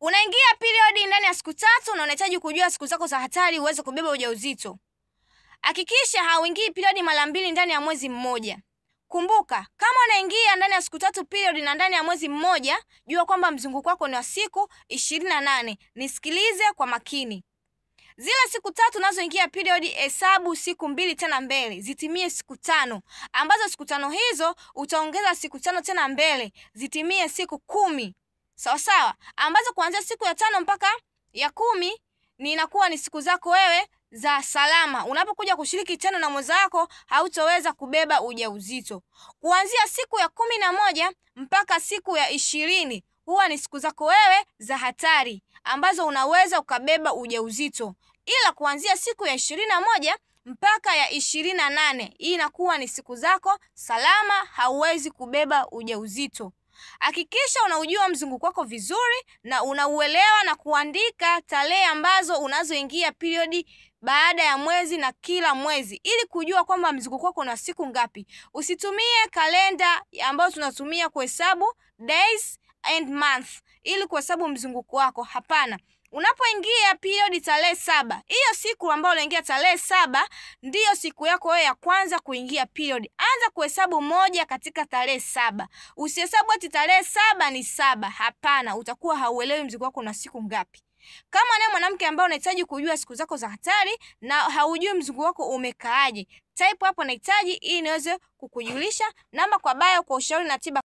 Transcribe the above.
Unaingia period ndani ya siku 3 na unahitaji kujua siku zako za hatari uweze kubeba ujauzito. Hakikisha hauingii period mara 2 ndani ya mwezi mmoja. Kumbuka, kama unaingia ndani ya siku 3 period na ndani ya mwezi mmoja, jua kwamba mzunguko wako ni wa siku 28. Nisikilize kwa makini. Zile siku 3 unazoingia period, hesabu siku 2 tena mbele, zitimie siku 5, ambazo siku 5 hizo utaongeza siku 5 tena mbele, zitimie siku 10. Sawa sawa, ambazo kuanzia siku ya 5 mpaka ya 10 ni inakuwa ni siku zako wewe za salama. Unapokuja kushiriki tena na mwenza wako hautoweza kubeba ujauzito. Kuanzia siku ya 11 mpaka siku ya 20 huwa ni siku zako wewe za hatari ambazo unaweza ukabeba ujauzito. Ila kuanzia siku ya 21 mpaka ya 28 hii inakuwa ni siku zako salama, hauwezi kubeba ujauzito. Hakikisha unaujua mzunguko wako vizuri na unauelewa na kuandika tarehe ambazo unazoingia period baada ya mwezi na kila mwezi, ili kujua kwamba mzunguko wako una siku ngapi. Usitumie kalenda ambayo tunatumia kuhesabu days and month ili kuhesabu mzunguko wako. Hapana. Unapoingia period tarehe 7, hiyo siku ambayo unaingia tarehe 7 ndiyo siku yako wewe ya kwanza kuingia period. Anza kuhesabu 1 katika tarehe 7. Usihesabu ati tarehe 7 ni 7. Hapana, utakuwa hauelewi mzunguko wako una siku ngapi. Kama ni mwanamke ambaye unahitaji kujua siku zako za hatari na haujui mzunguko wako umekaaje, type hapo nahitaji ili niweze kukujulisha. Namba kwa bio kwa ushauri na tiba.